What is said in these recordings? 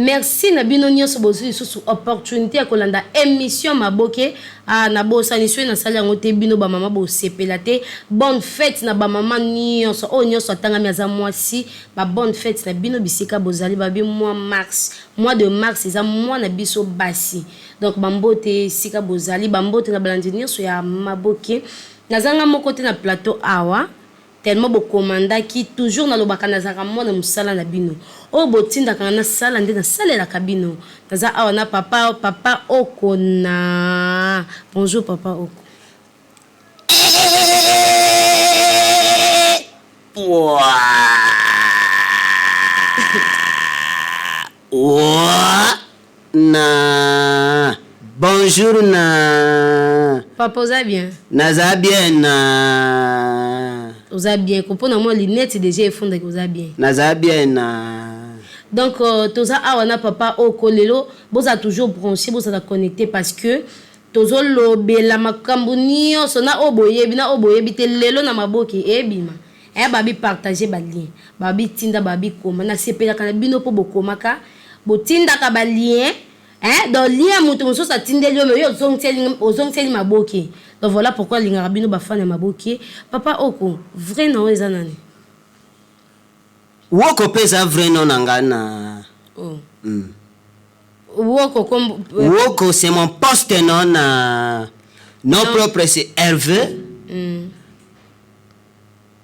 Merci na bino nionso bozui lisusu opportunite ya kolanda emission maboke ah na bosani soki nasali yango te bino ba mama bosepela te bonne fete na ba mama nionso oyo nionso atangami aza mwasi ba bonne fete na bino bisika bozali babi mois mars mois de mars eza mois na biso basi donc ba mbote esika bozali ba mbote na balandi nionso ya maboke naza nga moko te na plateau awa Tellement bo commandaki toujours nalobaka nazalaka mwana musala na bino oyo botindaka nga nasala nde nasalelaka bino naza awa na papa papa oko na bonjour papa oko. Wa na bonjour na. Papa oza bien? Naza bien na. Oza bien ko pona mwa lunette dejà efundaki oza bien. Naza bien na. Donc toza awa na papa oko lelo bozala toujours branche bozala connecte parce que tozo lobela makambu nionso na oyo boyebi na oyo boyebi te lelo na maboke ebima. Eh babi partager ba lien babi tinda babi koma na sepelaka na bino po bokomaka botindaka ba lien eh donc lien ya mutu mususu atindeli yo mais yo ozongiseli ozongiseli maboke donc voilà pourquoi alingaka bino ba fan ya maboke papa oko vrai na yo eza nani? Woko pe eza vrai nom na nga na oh. Woko kombo Woko c'est mon poste nom na nom propre c'est Herve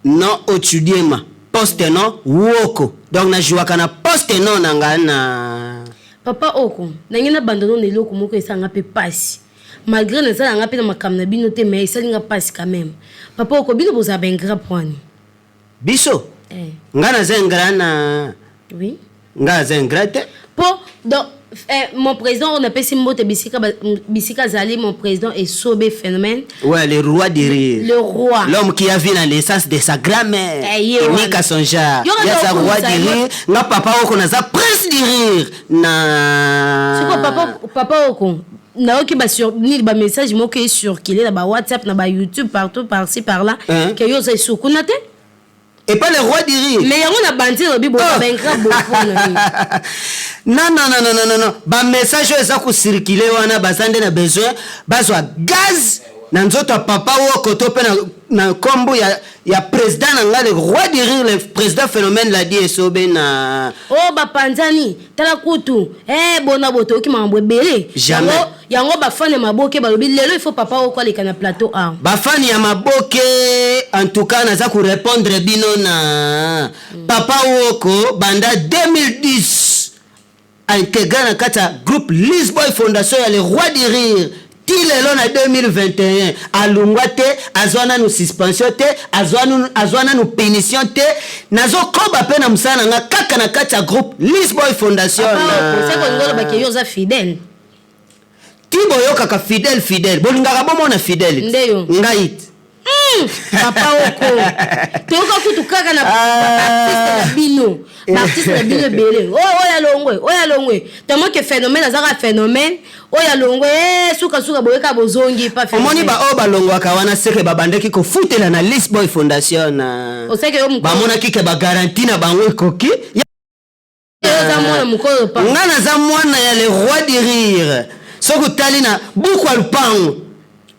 Non otudiema poste non woko donc na jouaka na poste non na nga na. Papa oko na ngai na banda nanu eloko moko esala nga pe pasi malgre naza na nga pe na makambo na bino te mais esali nga pasi quand meme papa oko bino bozala ba ingrat pwani? Biso? Eh. Nga naza ingrat na. Oui. Nga aza ingrat te. Po donc eh, mon président oyo napesi mbote bisika bisika azali mon président esobe phénomène. Ouais, le roi du rire. Le roi. L'homme qui a vu la naissance de sa grand-mère. Eh, ye wana. Nika Sonja. Yo Ya sa roi okumisa du ye. rire. Nga papa oko naza prince du rire. Na. Siko papa papa oko nayoki ba sur nini ba message moko e circuler na ba WhatsApp na ba YouTube partout par ci par là Hein? que yo oza esukuna te. Et pas le roi du rire. Mais yango na bandi lobi bo ba ingrat bo pona nini. Non non non non non non ba message oyo eza ko circuler wana baza nde na besoin bazwa gaz na nzoto ya papa woko to pe na, na kombo ya, ya president na nga le roi du rire le president phénomène ladi esobe na Oh bapanzani tala kutu eh bona bo toyoki makambo ebele Jamais. yango yango ba fan ya maboke balobi lelo il faut papa oko aleka na plateau awa. Ba fan ya maboke en tout cas naza ko repondre bino na papa woko banda 2010 a integra na kati ya groupe Lisboy Fondation ya le roi du rire ti lelo na 2021 alungwa te azwa nanu suspension te azwa nanu, azwa nanu punition te nazokoba pe na mosala na nga kaka na kati ya groupe Lisboy Fondation Papa oko seko na ngolo ba yo oza fidèle. Ti boyokaka fidèle fidèle bolingaka bomona fidèle Nde yo. ngai te. Papa oko toyoka kutu kaka na baartiste na bino baartiste na bino ebele oyo oyo alongwe oyo alongwe tellement que phénomène azaka phénomène oyo alongwe eh, suka suka boyeka bozongi pa omoni baoyo balongwaka wana seke babandaki kofutela na Lisboy Fondation na Oseke yo mokolo. bamonaki ke bagaranti na bango ekoki oza mwana mokolo pa nga naza mwana ya le roi du rire soki otali na buku ya lupango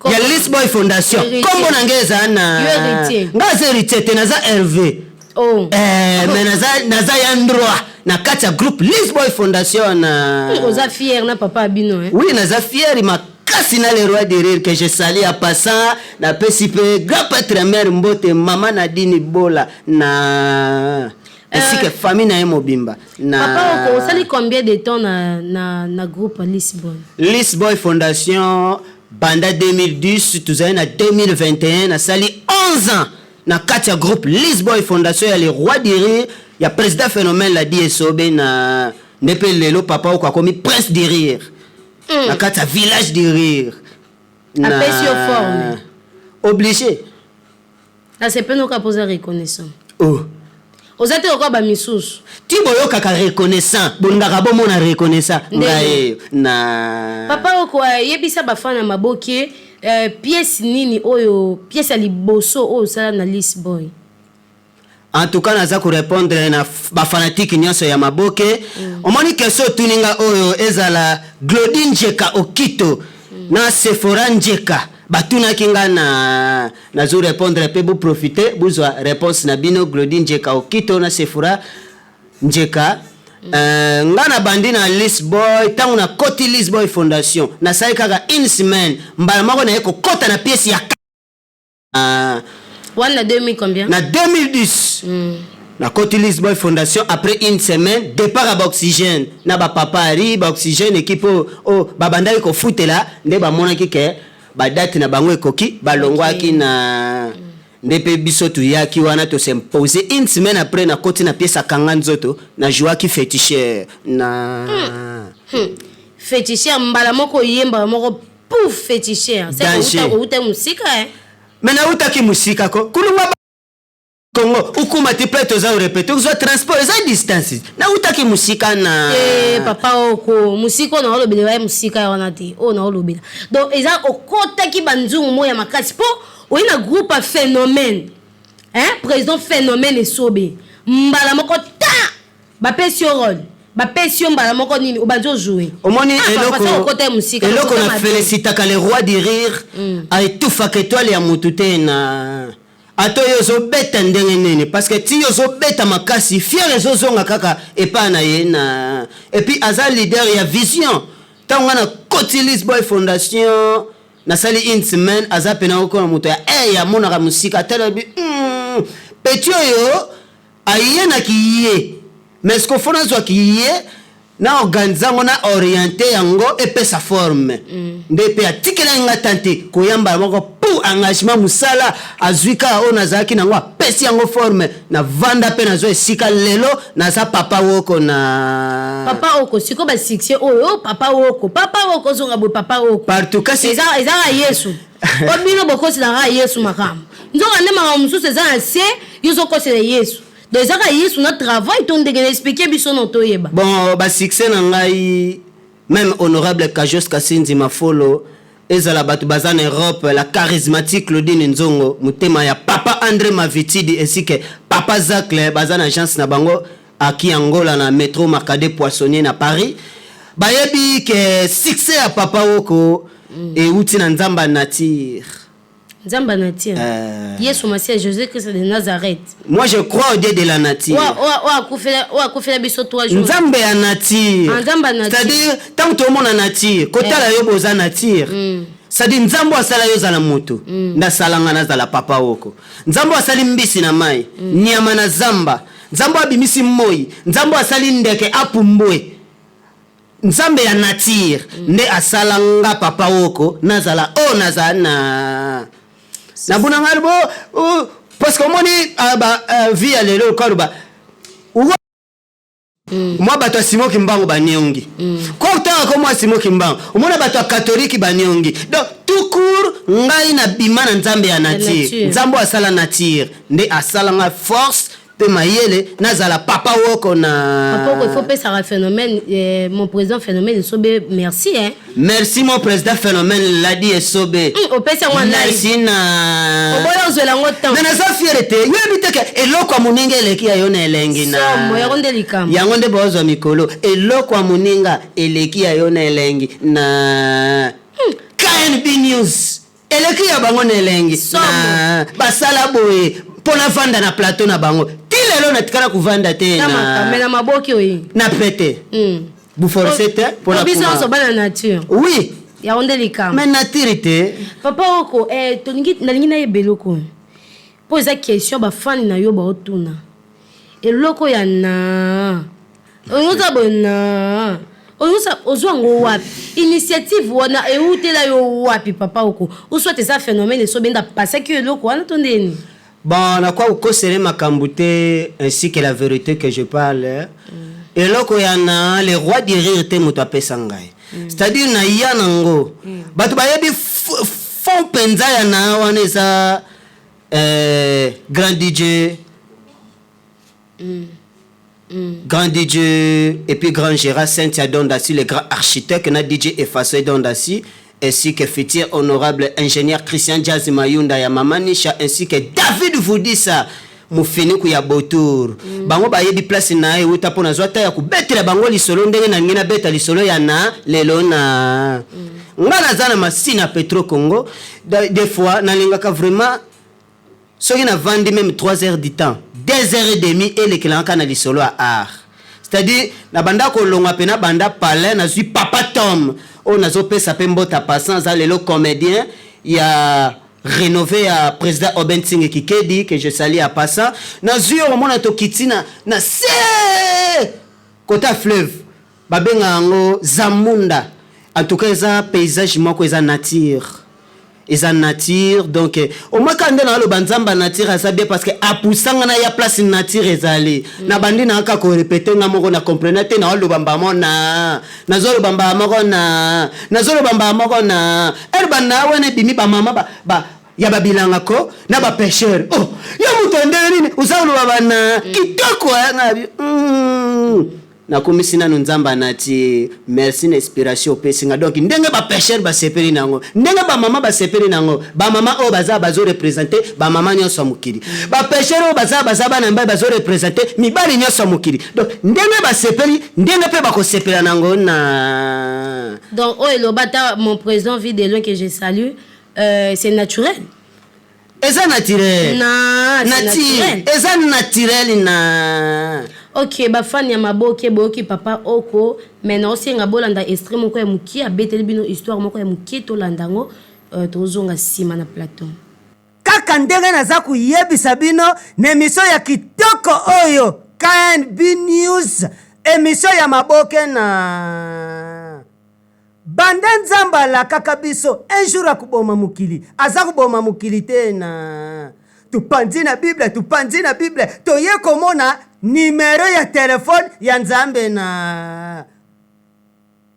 ya Lisboy Fondation Héritier. kombo na ngai eza na Yo héritier. nga aza héritier te naza Hervé oh. eh, mais naza, naza ya ndroit na kati ya groupe Lisboy Fondation na oza fier na papa ya bino eh? oui naza fier makasi na le roi du rire que je salue en passant napesi mpe grand prêtre mère mbote mama Nadine Bola na ainsi que famille na ye mobimba na papa oko osali combien de temps na, na, na groupe Lisbon Lisboy Fondation banda 2010 tozali na 2021 nasali 11 ans na kati ya groupe Lisboy Fondation ya le roi du rire ya président phénomène ladi esobe na nde mpe lelo papa oko akomi prince du rire na kati ya village du rire na Apesi yo forme. obligé nasepeli oka mpo oza reconnaissant oh. oza te lokola bamisusu ti boyokaka reconnaissant bolingaka bomona reconnaissant Ndenge. ngai na papa oko yebisa bafana ya maboke pièce nini oyo pièce ya liboso oyo osala na Lisboy. En tout cas, naza korépondre na bafanatike nyonso ya maboke. Omoni question otuni nga oyo, ezala Glodi Njeka Okito na Sephora Njeka batunaki nga na nazo répondre mpe boprofite bozwa réponse na bino. Glodi Njeka Okito na Sephora Njeka, nga na bandi na Lisboy. Ntango nakoti Lisboy Fondation, nasali kaka une semaine, mbala moko naye kokɔta na pièce ya Wana 2000 combien? Na 2010. Nakoti Lisboy Fondation, après une semaine, départ ya baoxygène na bapapa ari baoxygène, équipe oyo oyo babandaki kofutela nde bamonaki ke badate na bango ekoki, balongwaki. Na nde mpe biso toyaki wana, tos'impose. Une semaine après, nakoti na pièce akanga nzoto, najouaki féticheur na Féticheur, mbala moko oye, mbala moko pouf, féticheur. Danger. Outa mosika, eh? Me nautaki mosika ko kulunga Kongo ukuma ti mpe toza korépéter, kozwa transport eza distance. Nautaki mosika na Eh, papa oko, mosika oyo naolobela ye, mosika wana te oyo naolobela. Donc eza okotaki banzungu moko ya makasi mpo oye na groupe ya Phénomène, hein? Président Phénomène Esobe, mbala moko ta bapesi yo rôle, bapesi yo mbala moko nini, obandi ojouer. Omoni Ah, papa, sa okota ye mosika. Eloko okota na mabe. Félicitaka le roi du rire, aetufaka étoile ya motu te na ata oyo ozobeta ndenge nini, parce que ti ozobeta makasi, fiere ezozonga kaka epai na ye na. Et puis aza leader ya vision. Ntango nga nakoti Lisboy Fondation, nasali une semaine, aza pena okona moto ya e amonaka mosika, atala bi petit oyo ayenaki ye, mais ce que faut nazwaki ye na organise yango, na oriente yango, epesa forme. Nde mpe atikelaki nga tan te koyambala moko pour engagement mosala. Azwi kaka oyo nazalaki nango, apesi yango forme, navanda mpe nazwa esika lelo naza papa woko na. Papa oko, sikoyo basuccès oyo, oh, papa oko, papa oko, ozonga boye, papa oko. Partout kasi. Ezaka Yesu po bino bokoselaka Yesu makambo, nzoka nde makambo mosusu eza na se, yo ozokosela Yesu. Donc ezaka Yesu na travail to ndenge na expliquer biso no toyeba. Bon, basuccès na ngai, même honorable Kajos Kasinzi Mafolo, ezala bato baza na Europe, la charismatique Claudine Nzongo, motema ya papa André Mavitidi, ainsi que papa Zacle, baza na agence na bango aki Angola na métro Marcadet Poissonnier na Paris, bayebi ke succès ya papa woko euti na Nzambe ya nature. Nzambe ya nature. Yesu Masiya, Jésus Christ de Nazareth. Moi, je crois au Dieu de la nature. Oyo akufela biso 3 jours. Nzambe ya nature. Ah, Nzambe ya nature. C'est-à-dire ntango tomona nature, kotala yo boza nature, c'est-à-dire Nzambe oyo asala yo ozala moto, nde asala nga nazala papa woko. Nzambe oyo asali mbisi na mai, nyama na zamba, Nzambe oyo abimisi moi, Nzambe oyo asali ndeke apumbwe, Nzambe ya nature nde asala nga papa woko, nazala oyo nazala na nabuna ngai bo parce que omoni, ah, ba vie ya lelo kaloba mwa bato ya Simoki Mbango baniongi ko otanga ko mwa Simoki Mbango, omona bato ya katolike baniongi. Donc tout court, ngai nabima na Nzambe ya nature. Nature. Nzambe oyo asala nature nde asala ngai force mpe mayele nazala papa woko na. Papa oko, il faut pesaka Phénomène, mon président Phénomène Esobe, merci, hein. Merci mon président Phénomène Ladi Esobe. Opesi yango live. Merci na. Oboya ozwela yango temps. Me naza fier te, yoyebi te ke eloko ya moninga eleki ya yo na elengi na. Somo, yango nde likambo. Yango nde bozwa mikolo, eloko ya moninga eleki ya yo na elengi na. KNB News eleki ya bango na elengi. Somo. Na basala boye mpo navanda na plateau na bango, ti lelo natikala kovanda te. Na makambo na na maboki oyi. Na pete buforce te mpona Po biso nyonso bana nature. Oui. Yango nde likambo. Mais nature te. Papa oko, tolingi, nalingi nayeba eloko oyo mpo eza question bafani na yo baotuna. Eloko ya na oyoza boye na oyoza, ozwa yango wapi? Initiative wana eutela yo wapi, papa oko? Ou soit eza Phénomène Esobenda pasaki yo eloko wana to ndeni? Bon, nakwa kokosele makambo te, ainsi que la vérité que je parle. Eloko ya na le roi du rire te, moto apesa ngai, c'est-à-dire na ya nango bato bayebi fond mpenza ya na wana eza grand DJ, grand DJ et puis grand Gérard Cynthia Dondassi, le grand architecte na DJ Effacé Dondassi, ainsi que futur honorable ingénieur Christian Jazz Mayunda ya Mama Nisha, ainsi que David Voudissa. Mufiniku ya Botour. Bango bayebi place na ewuta mpo nazwa ta ya kobetela bango lisolo ndenge nalingi nabeta lisolo ya na lelo na nga naza na masina Petro Congo. Des fois nalingaka vraiment soki navandi même 3 heures du temps, 2 heures et demi elekelanga kaka na lisolo ya art. C'est-à-dire nabanda kolongwa mpe nabanda palais, nazwi Papa Tom oyo nazopesa mpe mbota passant, aza lelo comédien ya rénové ya président Oben Tsinge Kikedi, que je salue en passant. Nazwi oyo omona tokiti na se kota fleuve, babenga yango Zamunda. En tout cas eza paysage moko, eza nature, eza nature. Donc omoi kaka nde naloba Nzambe ya nature aza bien, parce que apusanga na ya place nature ezali. Na bandi na kaka korépéter nga moko na comprendre te. Naoloba mbala moko na nazoloba mbala moko na nazoloba mbala moko na ere banda wana ebimi bamama ba ya babilanga ko na bapêcheur. Oh, yo moto ya ndenge nini oza koloba bana kitoko nga nakomisi nanu Nzambe anati merci na inspiration opesi nga. Donc ndenge bapêcheur basepeli nango, ndenge bamama basepeli nango, bamama oyo baza bazoreprésenter bamama nyonso ya mokili, bapêcheur oyo baza bana mibali bazoreprésenter mibali nyonso ya mokili. Donc ndenge basepeli, ndenge mpe bakosepela nango na Donc oyo eloba ata mon président Vie de Loin, que je salue, c'est naturel. Eza naturel. Na c'est nature naturel. Eza naturel na Ok, bafani ya maboke, boyoki papa Oko. Mais naosenga bolanda extrait moko ya mokie, abeteli bino histoire moko ya mokie. Tolanda yango, tozonga nsima na plateau. Kaka ndenge naza koyebisa bino na émission ya kitoko oyo, KNB News, émission ya maboke na banda Nzambe alakaka biso un jour akoboma mokili, aza koboma mokili te. Na tupandi na Bible, tupandi na Bible, toye komona nimero ya telefone ya Nzambe na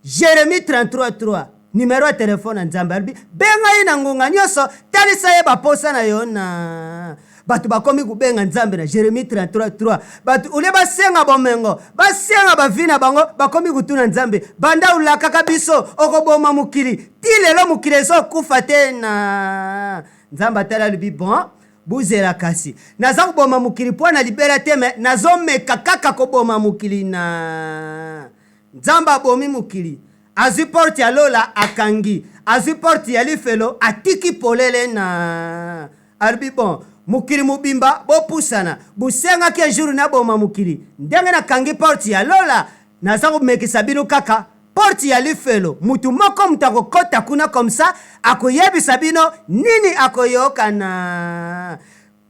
Jérémie 33:3. Nimero ya telefone ya Nzambe, alobi benga ye na ngonga nyonso, talisa ye baposa na yo. Na bato bakomi kobenga Nzambe na Jérémie 33:3. Bato olie basenga bomengo, basenga bavi na bango, bakomi kotuna Nzambe: banda olakaka biso okoboma mokili, ti lelo mokili ezokufa te. Na Nzambe atali, alobi: bon, buzela, kasi naza koboma mokili mpo na libela te, me nazomeka kaka koboma mokili. Na Nzambe abomi mokili, azwi porte ya lola akangi, azwi porte ya lifelo atiki polele. Na alobi: bon, mokili mobimba bopusana, busengaki un jour naboma mokili, ndenge nakangi porte ya lola, naza komekisa bino kaka porte ya lifelo. Mutu moko, mutu akokɔta kuna, comme ça akoyebisa bino nini akoyoka. Na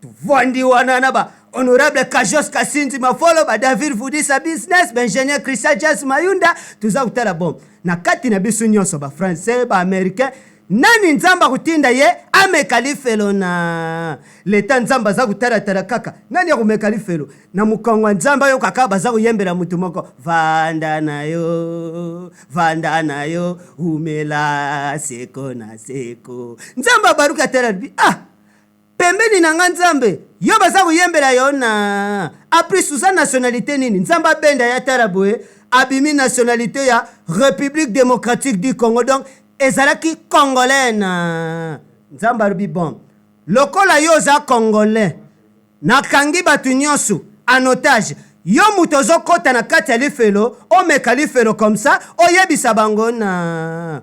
tovandi wana na ba honorable Kajos Kasinzi Mafolo, ba David Vudisa Business, baingénieur Christian Jas Mayunda. Toza kotala, bon, na kati na biso nyonso, bafrançais, baaméricain, nani Nzambe akotinda ye ameka lifelo? Na leta Nzambe aza kotalatala kaka nani akomeka lifelo. Na mokongo ya Nzambe ayokaka baza koyembela motu moko: vanda na yo, vanda na yo, umela seko na seko. Nzambe abaruki, atala, alobi: ah, pembeni na nga Nzambe, yo baza koyembela yo na apres oza nationalité nini? Nzambe abenda ya tala boye, abimi nationalité ya République démocratique du Congo, donc ezalaki congolais. Na Nzambe alobi: bon, lokola yo oza congolais, nakangi bato nyonso en otage, yo moto ozokɔta na kati ya lifelo, omeka lifelo, comme ça oyebisa bango. Na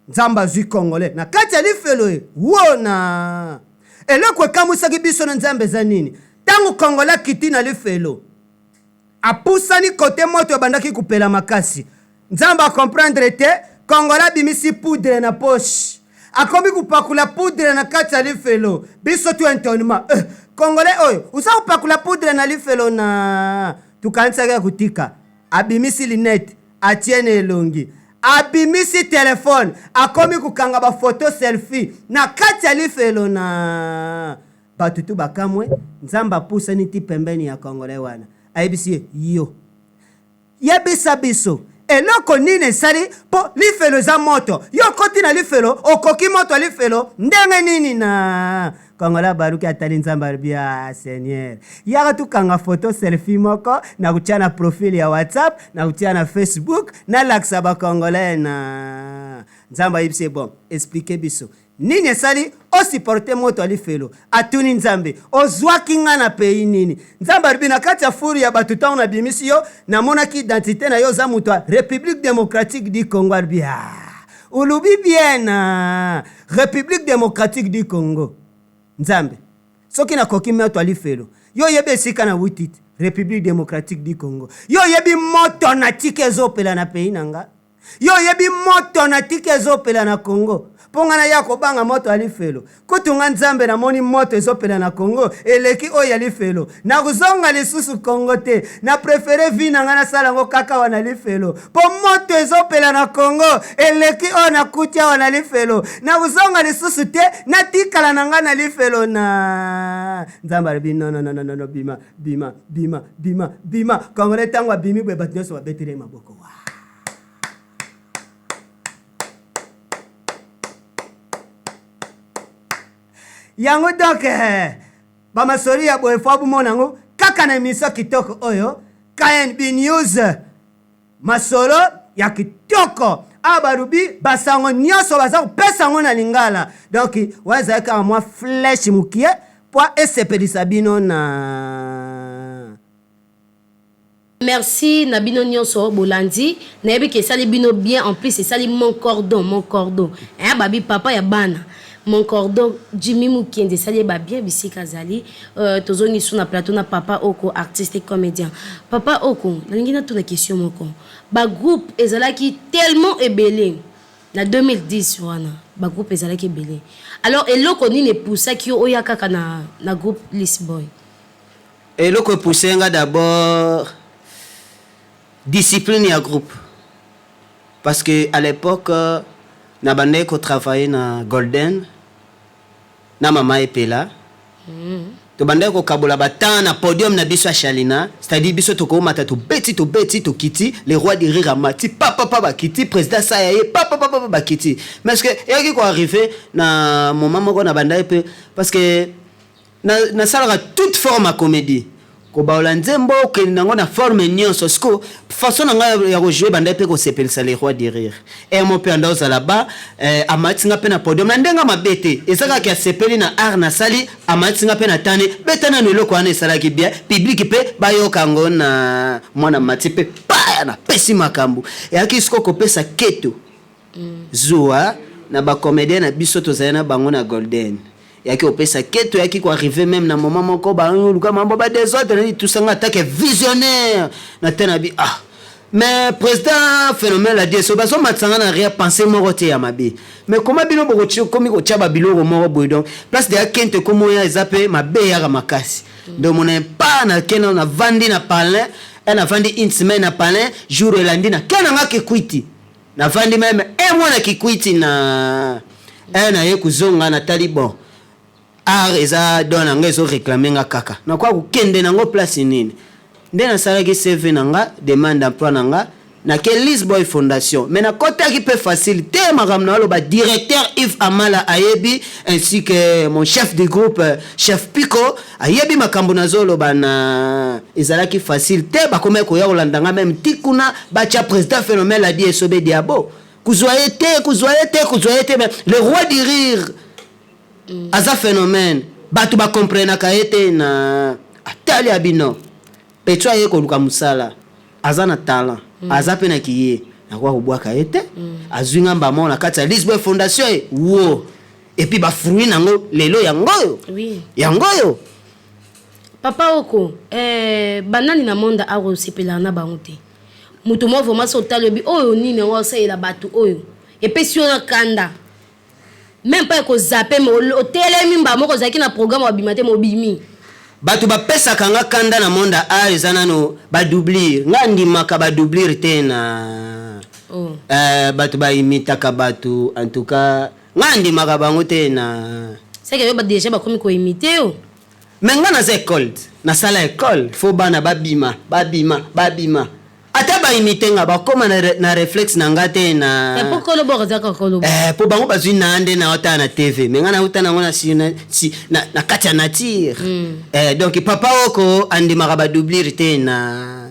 Nzambe azwi congolais na kati ya lifelo e wo. Na eloko ekamwisaki biso na Nzambe eza nini? Ntango congolais akiti na lifelo, apusani kote moto ebandaki kopela makasi, Nzambe acomprendre te. Congolais abimisi poudre na poche, akomi kopakula poudre na kati ya lifelo. Biso tu étonnement, congolais oyo oza kopakula poudre na lifelo? Na tukanisaki ya kotika. Abimisi lunettes, atie na elongi, abimisi telefone, akomi kokanga bafoto selfie na kati ya lifelo. Na bato tu bakamwe. Nzambe apusani ti pembeni ya congolais wana, ayebisi ye: yo yebisa biso eloko nini esali mpo lifelo eza moto, yo okoti na lifelo, okoki moto ya lifelo ndenge nini? Na congolais abaluki, atali Nzambe, alobi: ah, Seigneur, yaka tukanga foto selfie moko na kotia na profil ya WhatsApp, na kotia na Facebook, nalakisa bacongolais. Na Nzambe ayebisi ye: bon, explique biso. Nini esali o supporter moto ya lifelo? Atuni Nzambe, Ozwaki nga na pays nini? Nzambe alobi, Na kati ya four ya bato tango nabimisi yo, namonaki identite na yo, oza moto ya Republique democratique du Congo. Alobi, Ah, olobi bien, ah, Republique democratique du Congo. Nzambe, soki nakoki moto ya lifelo, yo oyebi esika nawuti te, Republique democratique du Congo. Yo oyebi moto natiki ezopela na pays na nga? Yo oyebi moto na tika ezopela na Congo po nga naya kobanga moto ya lifelo? Kutu nga Nzambe namoni moto ezopela na Congo eleki oyo ya lifelo. Nakozonga lisusu Congo te. Na prefere vie na nga nasala yango kaka awa na lifelo po moto ezopela na Congo eleki oyo nakuti awa na lifelo. Nakozonga lisusu te, natikala na nga na lifelo na Nzambe alobi non non non non bima bima bima bima bima. Congolais tango abimi boye bato nyonso babeteli ye maboko. Waa! Yango donc eh, bamasoli ya boye fo bomona yango kaka na emission kitoko oyo KNB News, masolo ya kitoko awa balobi basango nyonso baza kopesa yango na lingala. Donc wana ezali kaka mwa flèche mokie mpo esepelisa bino na Merci na bino nionso bolandi nayebi ke esali bino bien en plus esali mon cordon mon cordon hein babi papa ya bana mon cordon Jimmy Mukendi esali ye ba bien bisika azali euh, tozongi su na plateau na papa oko artiste et comedien papa oko nalingi natuna question moko ba groupe ezalaki tellement ebele na 2010 wana ba groupe ezalaki ebele alors eloko nini epusaki yo oya kaka na, na groupe Lisboy? Eloko e pousser nga d'abord discipline ya groupe parce que à l'epoque na bandaki ko travailler na Golden na mama Epela tobandaki kokabola ba temps na podium na biso ya Shalina, c'est-à-dire biso tokomata tobeti tobeti tokiti, le roi du rire amati pa pa pa bakiti, président Saya ye pa pa pa pa bakiti. Mais ce que eyaki ko arriver na moment moko na bandaki pe parce que Nasalaka toute forme ya comedie, kobaola nzembo, kokende nango na forme nionso. Sikoyo façon na ngai ya ko jouer ebandaki mpe kosepelisa le roi du rire. Heure moko mpe anda ozala ba eh, amatisi nga mpe na podium na ndenge ya mabe te, eza kaka ke asepeli na art nasali, amatisi nga mpe na tani, beta nanu eloko wana esalaki bien, public mpe bayoka yango na mwana mati mpe paya napesi makambo. Eyaki sikoyo kopesa keto. Zuwa na ba comediens na biso tozali na bango na golden yaki opesa keto yaki ko arriver meme na moment moko ba luka mambo ba desordre nini tout ça nga atake visionnaire na tena bi ah mais président phénomène la dieso bazo matisa nga na rien penser moko te ya mabe mais comment bino boko komi kotia ba biloko moko boye donc place de ya kente komo ya eza pe mabe yaka makasi donc mona pa na kena na vandi na palin na vandi une semaine na palin jour elandi na kena nga kikwiti Navandi meme un mois na kikwiti na un naye kozonga natali bon art eza don na nga ezo reclamer nga kaka nakoka kokende nango place nini nde nasalaki CV na nga demande d'emploi na nga nake Lisboy Fondation mais nakotaki pe facile te makambo naoloba directeur Yves Amala ayebi ainsi que mon chef du groupe chef Pico Ayebi makambo nazo loba na ezalaki facile te bakomaki koya kolanda nga meme ti kuna batia president phenomène adi esobe diabo kozua ye te kozua ye te kozua ye te mais le roi du rire aza phenomène batu ba comprenaka ye te na atali ya bino petro aye koluka musala aza na talent aza pe na kiye nakoka kobwaka ye te azui nga mbamoko na kati ya Lisboy fondation ye wo Et puis ba fruits nango lelo yango oyo. Oui. Yango oyo. Papa oko eh, banani na monde awa osepelaka na bango te moto moko vraiment so otali oyebi oyo nini yango osalela bato oyo epesi yo na kanda meme pas ekozape me otelemi mbala moko ozalaki na programme wabima te mobimi bato bapesaka nga kanda na monde a eza nano badoublire nga ndimaka badoublire te na oh. eh, bato baimitaka bato en tout cas Nga na ndimaka bango te na. C'est que yo ba dejà bakomi ko imiter yo. Mais nga naza ecole na sala ecole faut bana ba bima ba bima ba bima ata ba imiter nga bakoma na, na reflexe na nga te na. Eh, po kolo bord eza kaka kolo bord. Eh, po bango bazui na nde na otala na TV mais nga na uta nango na si na, si, na, na kati ya nature. Eh, donc papa oko andimaka ba doublure te na.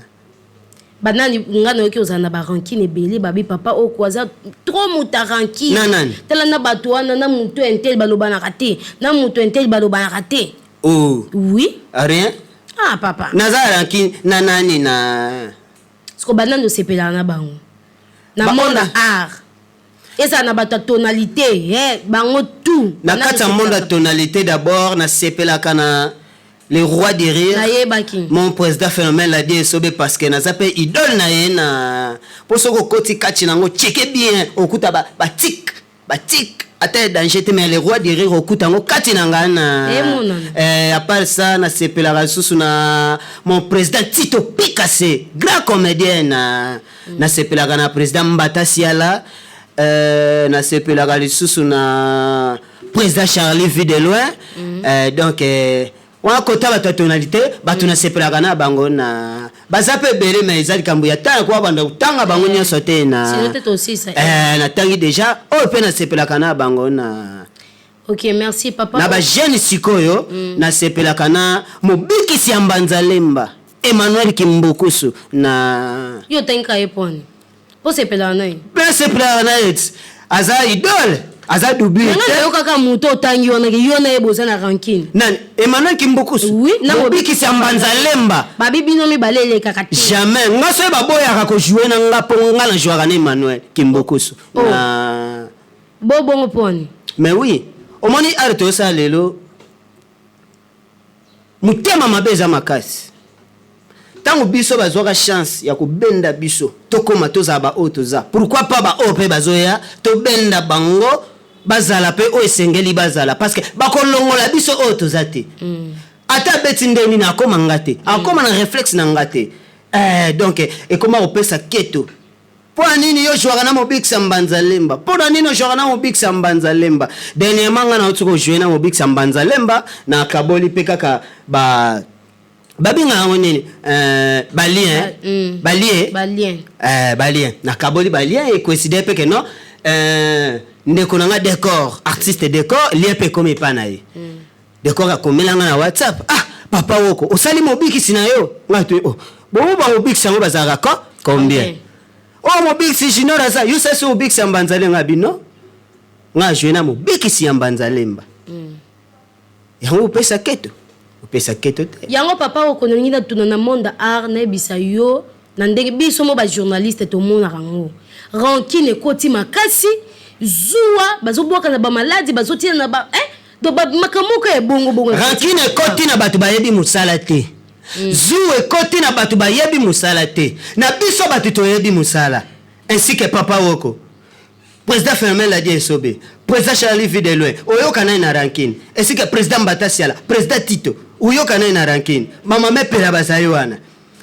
Banani nga nayoki ozala na barancune ebele, babi papa oko aza trop moto ya rancune. Na nani? Tala na bato wana, na moto un tel balobanaka te, na moto un tel balobanaka te. Oh. Oui. Rien. Ah papa. Naza rancune na nani na? Siko banani osepelaka na bango na monde ya art? Ezala na bato ya tonalité, bango tout. Na kati ya monde ya tonalité, d'abord nasepelaka na le roi du rire. Nayebaki. Mon président Phénomène Ladi Esobe, parce que naza mpe idole na ye na mpo soki okoti kati nango, cheke bien, okuta batik batik ata ya danger te, mais le roi du rire okuta yango kati na ngai na. Emonana. À part ça, nasepelaka lisusu na mon président Tito Pikase, grand comédien na. Nasepelaka na président Mbata Siala, nasepelaka lisusu na président Charlie Vue de loin. Donc wana kota bato ya tonalité, bato nasepelaka na bango na baza mpe ebele, mais eza likambo ya tala kwa banda kotanga bango nyonso te na. Sinon te tosisa. Natangi déjà oyo mpe nasepelaka na bango na. Ok, merci papa. Na bajeune sikoyo, nasepelaka na mobikisi ya Mbanzalemba, Emmanuel Kimbukusu na. Yo otangika ye pwani mpo sepelaka na ye? Mpe nasepelaka na ye ti aza idole, aza doublure. Nanga te. Nayokaka moto otangi wana ke yo na ye boza na rancune. Nani? Emmanuel Kimbukusu? Oui, na mobikisi ya Mbanzalemba. Babi bino mibale elekaka te. Jamais. Nga soki baboyaka kojouer na nga, mpo nga na jouaka na Emmanuel Kimbukusu. Oh. Na Bo bongo pwani? Mais oui, omoni art toyosala lelo, motema mabe eza makasi. Ntango biso bazwaka chance ya kobenda biso, tokóma tozala baoyo toza, pourquoi pas baoyo mpe bazoya, tobenda bango bazala mpe oyo esengeli bazala, parce que bakolongola biso oyo toza te. Ata abeti nde nini, akóma nga te, akóma na réflexe na nga te. Donc ekóma kopesa keto. Mpo na nini yo jouaka na mobikisa Mbanza Lemba? Mpo na nini ojouaka na mobikisa Mbanza Lemba? Dernièrement nga nauti kojouer na mobikisa Mbanza Lemba, na akaboli mpe kaka ba babengaka yango nini, balien. Balien. Balien. Balien, nakaboli balien, ecoïncider mpe ke non, ndeko na nga Décor, artiste Décor, lien mpe ekomi epa na ye. Décor akomelanga na WhatsApp: "Ah papa Woko, osali mobikisi na yo." Ngai to oh, bongo bamobikisi yango bazalaka ko combien? Oyo mobikisi junior aza, yo sasi mobikisi ya Mbanzalemba bino, nga ajoue na mobikisi ya Mbanzalemba. Yango opesa keto, opesa keto te. Yango papa oko, nalingi natuna na monde art, nayebisa yo na ndenge biso mo bajournaliste tomonaka yango, rancune ekoti makasi, zuwa, bazobwaka na bamaladi, bazotina na ba, donc makambo moko ya ebongo bongo. Rancune ekoti na bato bayebi mosala te, zuwa ekoti na bato bayebi mosala te. Na biso bato toyebi mosala, ainsi que papa Woko, président Phénomène Ladi Esobe, président Charlie Vue de loin, oyoka nani na rancune? Ainsi que président Mbata Siala, président Tito, oyoka nani na rancune? Bamama Epela bazali wana,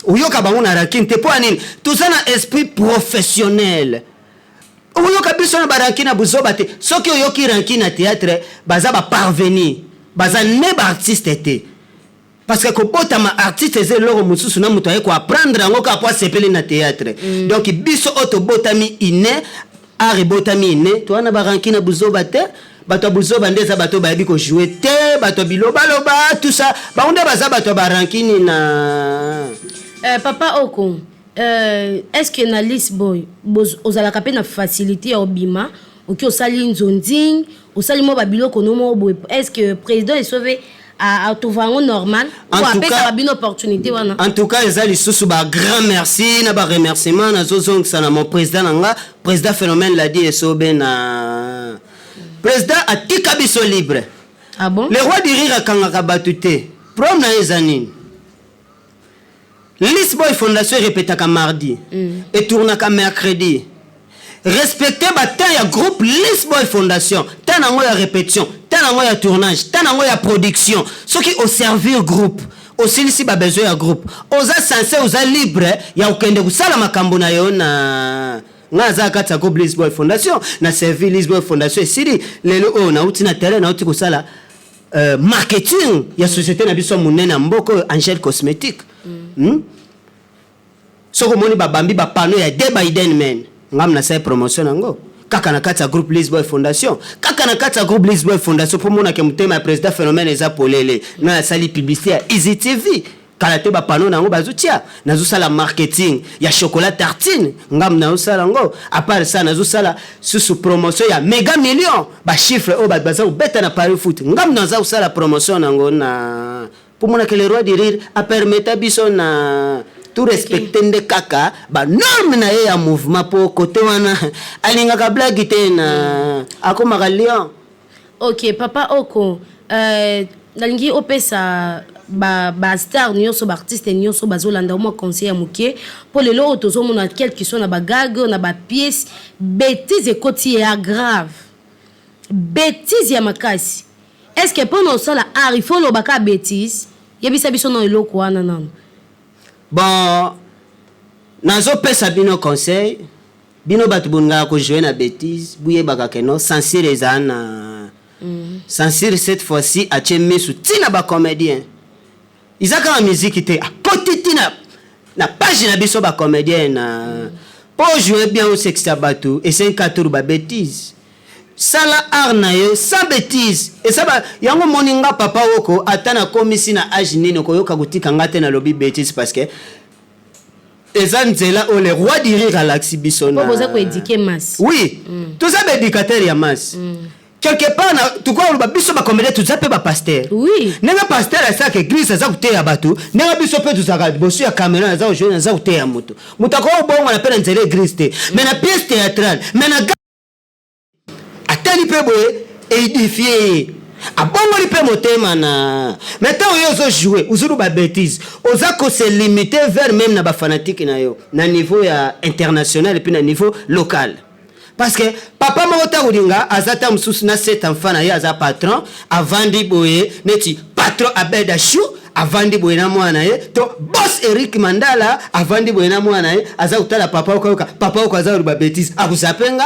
oyoka bango na rancune te. Mpo ya nini? Toza na esprit professionnel. Oyoka biso na barancune ya buzoba te. Soki oyoki rancune na théâtre, baza baparvenir, baza ne baartiste te, parce que kobotama artiste eza eloko mosusu na moto aye koapprendre yango kaka po asepeli na théâtre. Donc biso oyo tobotami ine, art ebotami ine, toza na barancune na buzoba te. Bato ya buzoba nde eza bato bayebi kojouer te, bato ya bilobaloba, tout ça, bango nde baza bato ya barancune na. Papa Oko, est ce que na Lisboy ozalaka mpe na facilité ya obima, oki osali nzonzing, osali mwa babiloko no moko boye, est ce que président Esove atrouva yango normal En ou tout apesaka bino opportunité wana? En tout cas, eza lisusu bagrand merci na baremerciement nazozongisa na mon président na nga, président Phénomène Ladi Esobe. Na président atika biso libre. Ah bon? Le roi du rire akangaka bato te. Problème na ye eza nini? Lisboy Fondation erepetaka mardi, etournaka mercredi. Respecte batemps ya groupe Lisboy Fondation, temps nango ya répétition, temps nango ya tournage, temps nango ya production. Soki oservir groupe, osilisi babesoin ya groupe, oza censé, oza libre ya kokende kosala makambo na yo. Na ngai aza kati ya groupe Lisboy Fondation, na servir Lisboy Fondation, esili. Lelo oyo nauti na terrain, nauti kosala marketing ya société na biso ya monene ya mboka oyo, Angel Cosmétique. Soki omoni babambi bapano ya De Biden men, ngam nasali promotion yango kaka na kati ya groupe Lisboy Fondation, kaka na kati ya groupe Lisboy Fondation, mpo monake motema ya président Phénomène eza polele. Na asali publicité ya Easy TV. Kala te bapanneau na yango bazotia. Nazosala marketing ya chocolat tartine, ngambu nazosala yango. À part ça, nazosala susu promotion ya méga million, bachiffre oyo bato baza kobeta na Paris foot, ngambu naza kosala promotion nango na mpo monaka le roi du rire apermeta biso na tout respecte nde kaka banorme na ye ya mouvement, mpo kote wana alingaka blague te na akomaka lion. Ok, papa Oko, nalingi opesa bastar nyonso, baartiste nyonso bazolanda mwa conseil ya moke, mpo lelo oyo tozomona quelque soit na bagag, na bapièce, bétise ekoti ya grave, bétise ya makasi. Est ce que mpona osala art, il faut olobaka bétise? Yebisa biso na eloko wana nano. Bon, nazopesa bino conseil, bino bato bolingaka kojouer na bétise, boyebaka que non, censure ezala na. Censure cette fois-ci atie misu ntina bacomédien, eza kaka miziki te, akoti ntina na page na biso bacomédien na mpo jouer bien, osekisa bato, esenka turu babétise. Sala art na yo sans bétise. Eza yango moni nga papa Oko, ata nakomisi na age nini, okoyoka kotika nga te nalobi bétise, parce que eza nzela oyo le roi du rire alakisi biso. Na boza koéduquer masse. Oui, toza baéducateur ya masse quelque part. Na tukoka koloba biso bacomédien toza mpe bapasteur. Ndenge pasteur asalaka église, aza koteya bato, ndenge biso mpe tozalaka liboso ya caméra, aza kojouer, aza koteya moto. Moto akoki kobongwana mpe na nzela église te, mais na pièce théâtrale, mais na atali mpe boye, édifie ye, abongoli mpe motema na. Mais ntango yo ozojouer, ozoloba babétise, oza kose limiter vers même na bafanatike na yo na niveau ya international et puis na niveau local, parce que papa moko ta kolinga aza ta mosusu na sept enfant na ye, aza patron, avandi boye neti patron Abed Ashu, avandi boye na mwana na ye, to boss Eric Mandala avandi boye na mwana na ye, aza kotala papa oko, oyoka papa oko aza koloba bétise, akozapenga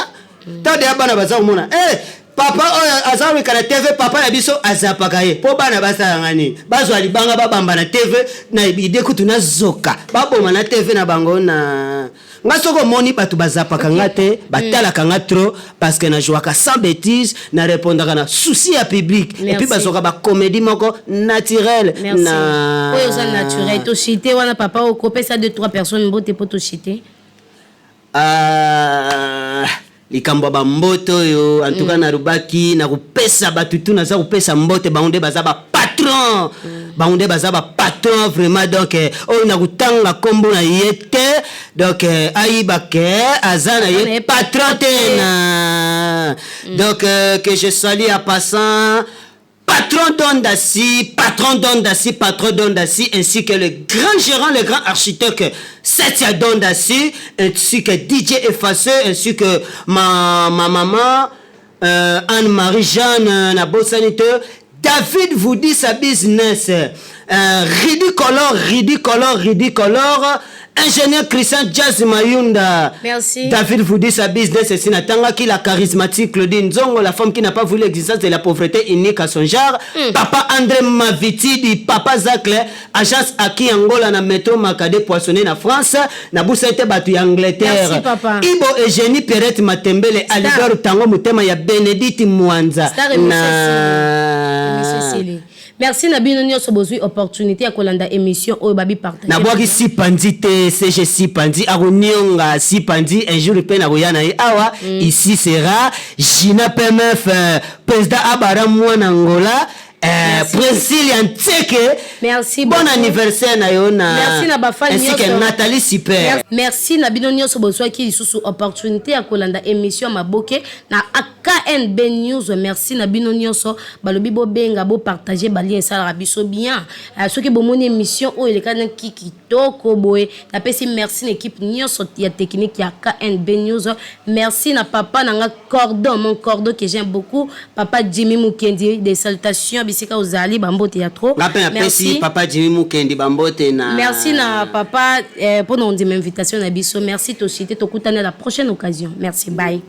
ta deya. Bana baza komona, eh, papa oyo aza koleka na TV, papa na biso azapaka ye, mpo bana basalanga nini? Bazwa libanga, babamba na TV na ide kutu nazoka baboma na TV na bango. Na nga, soki omoni bato bazapaka nga te, batalaka nga trop, parce que najwaka sans bétise, na répondaka na souci ya public et puis bazwaka bacomédie moko naturelle. Na oyo oza naturel, toshite wana, papa, okopesa deux trois personnes mbote mpo toshite. Likambo ya bambote oyo, en tout cas nalobaki na kopesa bato tu, naza kopesa mbote bango nde baza bapatron, bango nde baza bapatron vraiment. Donc oyo na kotanga nkombo na ye te, donc ayiba ke aza na ye patron te na. Donc que je salue en passant patron Dondassi, patron Dondassi, patron Dondassi, ainsi que le grand gérant, le grand architecte Setia Dondassi, ainsi que DJ Effacé, ainsi que ma maman Anne-Marie Jeanne Nabosanite, David vous dit sa business, Ridicolor, Ridicolor, Ridicolor, ingénieur Christian Jazz Mayunda. Merci. David vous dit sa business, c'est Natangaki, la charismatique Claudine Nzongo, la femme qui n'a pas voulu l'existence de la pauvreté unique à son genre. Papa André Maviti, dit Papa Zacle, agence Aki Angola na métro Makade poissonné na France, na Boussaite Batu Angleterre. Merci, papa. Ibo Eugénie Perrette Matembele, Alidor Tango Mutema ya Bénédicte Mwanza. Star. Na Monsieur, merci na bino nyonso bozwi opportunité ya kolanda émission oyo babi partage. Nabwaki sipandi te, CG sipandi akonionga sipandi un jour mpe nakoya na ye awa. Ici sera Gina PMF, président Abara mwana Ngola, Priscilla Ntseke. Merci bon beaucoup. Anniversaire na yo na Merci na bafani ainsi que nyonso. Nathalie Super. Merci na bino nyonso bozwaki lisusu opportunité ya kolanda émission Maboke na KNB News. Merci na bino nyonso balobi bobenga, bopartage balien, esalaka biso bien. Soki bomoni émission oyo elekanaki kitoko boye, napesi merci na équipe nyonso ya technique ya KNB News. Merci na papa na nga Cordon, mon cordon que j'aime beaucoup, papa Jimmy Mukendi, des salutations bisika ozali, bambote ya trop. Nga mpe napesi papa Jimmy Mukendi bambote na. Merci na papa mpona ondima invitation na biso. Merci, tosite tokutani à la prochaine occasion. Merci, bye.